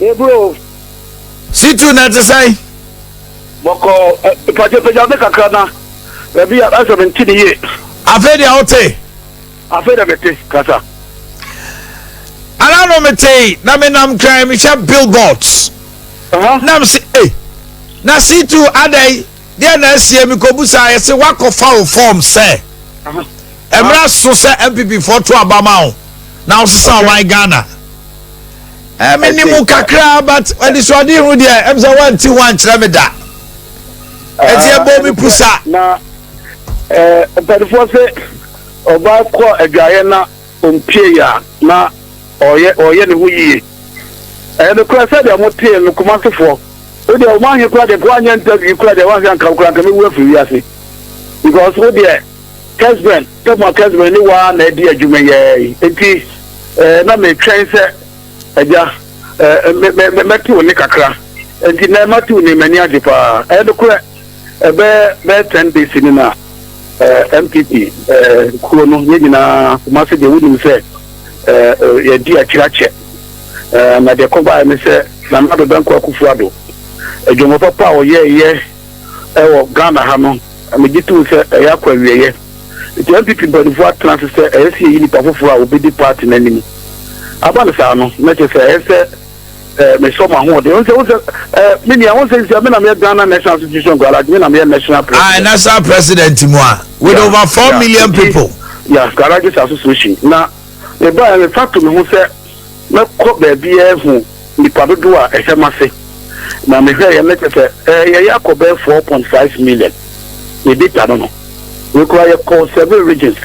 Ebro. C2 na ɛte sɛn? Bɔkɔɔ, mpakyɛ pagya me kakra na baabi a asɛ mente ne yie. Afei deɛ wote? Afei deɛ mete, kasa. Ana no mete na menam kran mehwɛ billboards. Na mese eh, na C2 adɛn deɛ na asie mekɔbu saa yɛse woakɔfa wo form sɛ mmerɛ so sɛ NPP foɔ to aba ma wo na wosesa ɔman Ghana. Ɛmi ni mu kakra, but anisoade hu deɛ ɛm sɛ wanti ho ankyerɛ me da. Ɛti ɛbɔ mi pusa. Na mpanimfoɔ sɛ ɔbaa kɔ adwaeɛ na ɔmpie a, na ɔyɛ ne ho yie. Ɛyɛ nokorɛ sɛ deɛ motee no, Kumasefoɔ, wo deɛ ɔmo ahe koraa deɛ nka woanyɛ interview koraa deɛ woanhwɛ anka koraa nka mɛwu afiri wiase, because wo deɛ Kesben tɛmu a Kesben ne waa na adi adwuma yɛɛ nti na metwɛn sɛ agya mɛte wo ne kakra, nti na mate wo ne m'ani agye paa. Ɛyɛ nokorɛ, ɛbɛyɛ bɛyɛ 10 days ni na NPP kuo no yɛn nyinaa Kumase deɛ, wonim sɛ yɛdi akyire akyɛ, na deɛ kɔbaeɛ ne sɛ Nana Addo Dankwa Akufo Addo adwuma papa a ɔyɛɛyɛ ɛwɔ Ghana ha no, megye tom sɛ ɛyɛ akɔ awieeɛ, nti NPP mpanimfoɔ atena ase sɛ ɛyɛ sɛ yɛyi nipa foforɔ a wɔbɛdi party no anim. Aba no saa no, na kyerɛ sɛ ɛyɛ sɛ mesɔ mo ahoɔden. Wo sɛ me nua, wo sɛ nsia me na meyɛ Ghana National Association Garage, me na meyɛ national president. Ah, national president mu a with over 4 million people. Yeah, Garages Association. Na meba yɛ mefa to me ho sɛ mɛkɔ baabi ɛho nipa dodoɔ a ɛhyɛ m'ase, na mehwɛ yɛ ne kyɛ sɛ yɛyɛ akɔ bɛyɛ 4.5 million. Yɛ data no wekura yɛkɔ seven regions,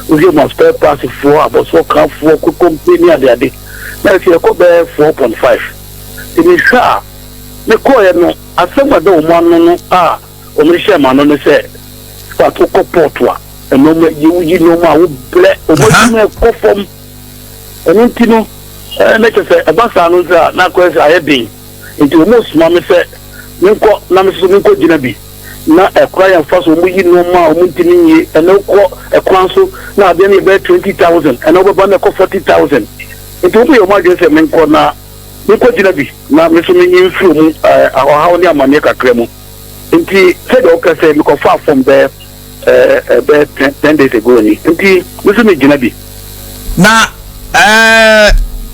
wohwɛ mu a, spare parts foɔ, abɔsoɔ kafoɔ, kokompe ne adeade, na ɛsɛ yɛkɔ bɛyɛ 4.5. Nti mehwɛ a mekɔɔyɛ no, asɛm a ɛda wɔn ano no a wɔn hyɛ ma no ne sɛ fato kɔ port a nneɛma yi woyi nneɛma a wobrɛ wɔn adwuma ɛkɔ fam. Ɛno nti no ne kyɛ sɛ ɛba saa no nso a, na akɔyɛ sɛ ayɛ den, nti wɔn soma me sɛ menkɔ na me nso menkɔ gyina bi na ɛkora yɛn fa so. Wɔn yi nneɛma a wɔn ntumi nyie, ɛna wokɔ ɛkwan so na adeɛ no yɛ bɛyɛ 20,000, ɛna wobɛba na ɛkɔ 40,000. Nti wɔn yɛ wɔn adwene sɛ menkɔ na menkɔ gyina bi na me nso menyi mfiri mu ɔhaw ne amanneɛ kakra mu. Nti sɛdeɛ wɔka sɛ mekɔfa fam bɛyɛ bɛyɛ 10 days ago ni, nti me nso megyina bi. Na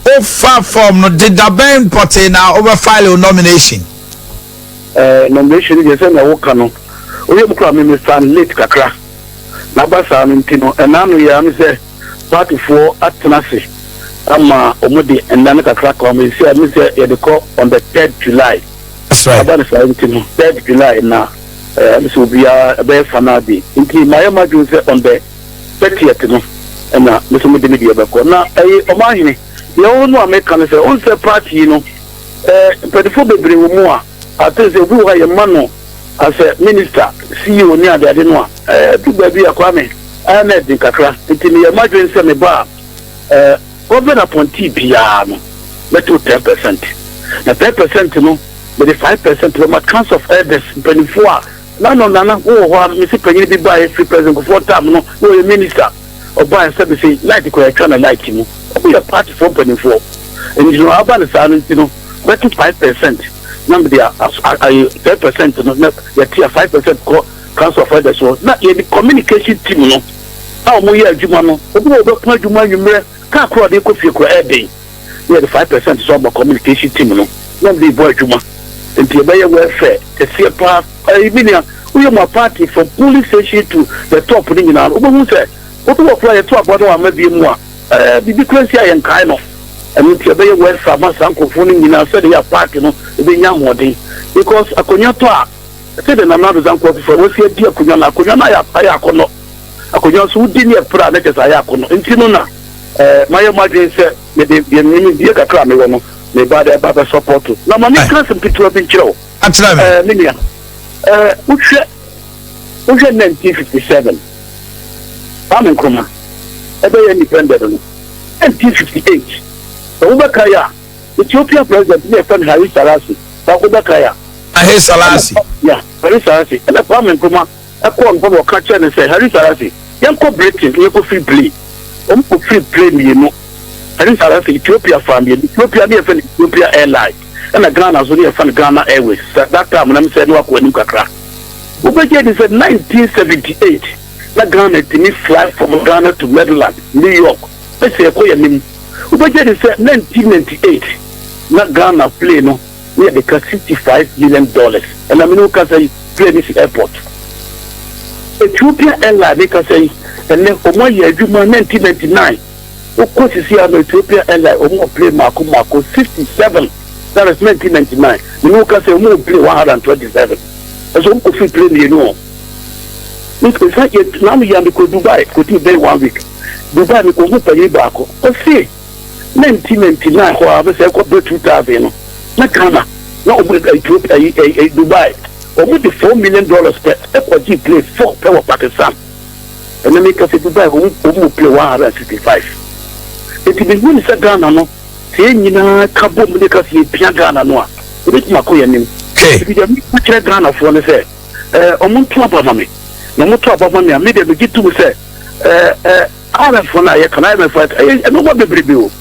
wofa form no deda bɛn pɔtee na wobɛfile wo nomination? Nomination deɛ, sɛ na woka no woyɛ mu kora, me mesan late kakra na aba saa no, nti no ɛna no yɛ ame sɛ partyfoɔ atena ase ama wɔn de nna no kakra ka wɔn esi a mi sɛ yɛde kɔ on the 3rd July. That's right. Aba no saa nti no, 3rd July na ɛmi sɛ obiara ɛbɛyɛ final day, nti maa yɛ ma dwen sɛ on the 30th no ɛna mi nso mi de mi deɛ bɛkɔ. Na ɛyɛ ɔmo ahene deɛ ɔwɔ no a meka no sɛ ɔn sɛ party yi no mpanyinfoɔ bebree wɔ mu a ate sɛ obi wɔ ha yɛ ma no asɛ minister, CEO ne adeade no a du baabi a Kwame ɛyɛ na ɛden kakra, nti meyɛ ma dwen sɛ me ba a government appointee biara no mɛto 10%, na 10% no mede 5% bɛma Council of Elders mpanimfoɔ a nano nana wowɔ hɔ a. Mesi panyin bi baa efiri President Kufuor tam no na ɔyɛ minister, ɔbaa sɛ bɛsɛ light kɔ yɛtwa na light mu, ɔmo yɛ party foɔ mpanimfoɔ, nti no aba no saa no nti no mɛto 5% na mede ayi 10% no na yɛte a 5% kɔ Council of Elders hɔ, na yɛde communication team no a wɔn yɛ adwuma no, obi wɔ ɔbɛko adwuma anwummerɛ kaa koro a ɔde kɔ fie kora ɛɛden, na yɛde 5% so ama communication team no na wɔde bɔ adwuma. Nti yɛbɛyɛ welfare kɛseɛ paa. Ɛyi mi nua, woyɛ mu a, party from polling station to the top ne nyinaa no, wobɛhu sɛ obi wɔ kora yɛto aboa no ama bie mu a biribi kora nsi a yɛnkae no. Ɛno nti yɛbɛyɛ welfare ama saa nkurɔfoɔ no nyinaa sɛdeɛ yɛ a party no ɛbɛnya ahoɔden, because akonnwa tɔ a, sɛdeɛ Nana Addo Dankwa Akufo wɔsi adi akonnwa no, akonnwa no ayɛ akɔnnɔ. Akonnwa nso wodi ne ɛpere a, ne kyɛ sɛ ayɛ akɔnnɔ. Nti no na mayɛ mo adwene sɛ mede deɛ nimdeɛ kakra a mewɔ no meba de ɛba bɛ support. Na ma menka asɛm ketewa bi nkyerɛ wo. Akyerɛ me. Me nua, wohwɛ 1957 Kwame Nkrumah ɛbɛyɛ independent no, 1958 sɛ wobɛkae a, Ethiopian president ne yɛfrɛ no Haile Selassie, sɛ wobɛkae a. Haile Selassie. Yeah, Haile Selassie. Ɛna Kwame Nkrumah ɛkɔɔ no hɔ na ɔka kyerɛ no sɛ, "Haile Selassie, yɛnkɔ Britain na yɛnkɔ firi plane." Wɔn kɔ firi plane mmienu. Ɛne saa ara sɛ Ethiopia faa mmienu. Ethiopia ne yɛfrɛ no Ethiopia Airline, ɛna Ghana nso ne yɛfrɛ no Ghana Airways. Sɛ that time na mesɛ ne wakɔ anim kakra. Wobɛgye adi sɛ 1978 na Ghana tumi fly from Ghana to Maryland, New York. Ɛsɛ yɛkɔ yɛn anim. Wobɛgye adi sɛ 1998 na Ghana plane no ne yɛde ka $65 million. Ɛna mene wo kasa yi, plane no si airport. Ethiopia Airline ne kasa yi, ɛnɛ ɔmo ayɛ adwuma. 1999 wokɔ sisi ano, Ethiopia Airline ɔmo wɔ plane mako mako 67. That is 1999. Mene wo kasa yi, ɔmo wɔ plane 127. Ɛsɛ ɔmo kɔ firi plane mmienu o. Nsa yɛ nanu yɛ mekɔ Dubai kɔdi bɛyɛ one week. Dubai mekɔ hu panyin baako, ɔse 1999 hɔ a bɛsɛ ɛkɔ bɛ 2000 no na Ghana na ɔmo Ethiopia ɛyi ɛyi Dubai ɔmo de $4 million pɛ ɛkɔ gye plane four pɛ wɔ Pakistan. Ɛna mi kasa, Dubai ɔmo plane 165. Eti mi hu ni sɛ Ghana no, sɛ yɛn nyinaa ka bɔ mu ne ka sɛ yɛpia Ghana no a, ebɛtumi akɔ yɛn anim. Ebi deɛ mi kyerɛ Ghanafoɔ no sɛ ɔmo nto aba ma mi, na ɔmo to aba ma mi a, mi deɛ mi gye tum sɛ ɛɛ ɛɛ IMF no a yɛka no, IMF ɛyɛ ɛnɔɔma bebrebe o.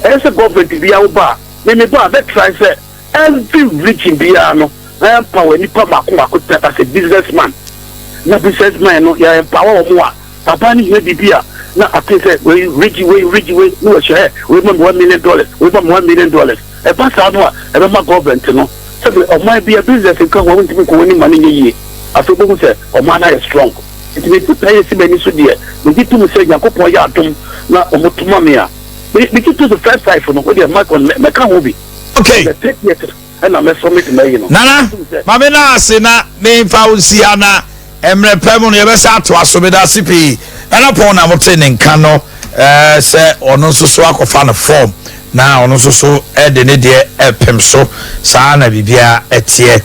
Ɛyɛ sɛ government bi awo ba a, mímí ba a, bɛ try sɛ every region biara no na empower nipa mako mako tɛ as a business man, na business man no yɛ empower wɔn a, papa ne hia biribi a, na ate sɛ wei region, wei region, wei ne wɔhyɛ ɛ wei ma mi $1 million, wei ma mi $1 million. Ɛba saa no a, ɛbɛma government no sɛbi ɔman bi a business nka ho a, wɔntumi nkɔ wɔn anim ma ne nyɛ yie. Afei bohu sɛ ɔman no ayɛ strong. Nti me ti pɛɛ yɛ si m'ani so deɛ, megye tum sɛ Nyankopɔn yɛ adom na ɔmo toma me a, megye to the first five no, wo deɛ mark on, mɛka ho bi. The 30th ɛna mɛ submit mɛyi no. Nana, maame na ase na memfa wo nsi ha, na mmerɛ pɛ mu no yɛbɛsɛ atoa so. Meda ase pii. Nana Pɔn na mote ne nka no sɛ ɔno nso so akɔfa no form na ɔno nso so ɛde ne deɛ ɛpem so saa na biribiara ɛteɛ.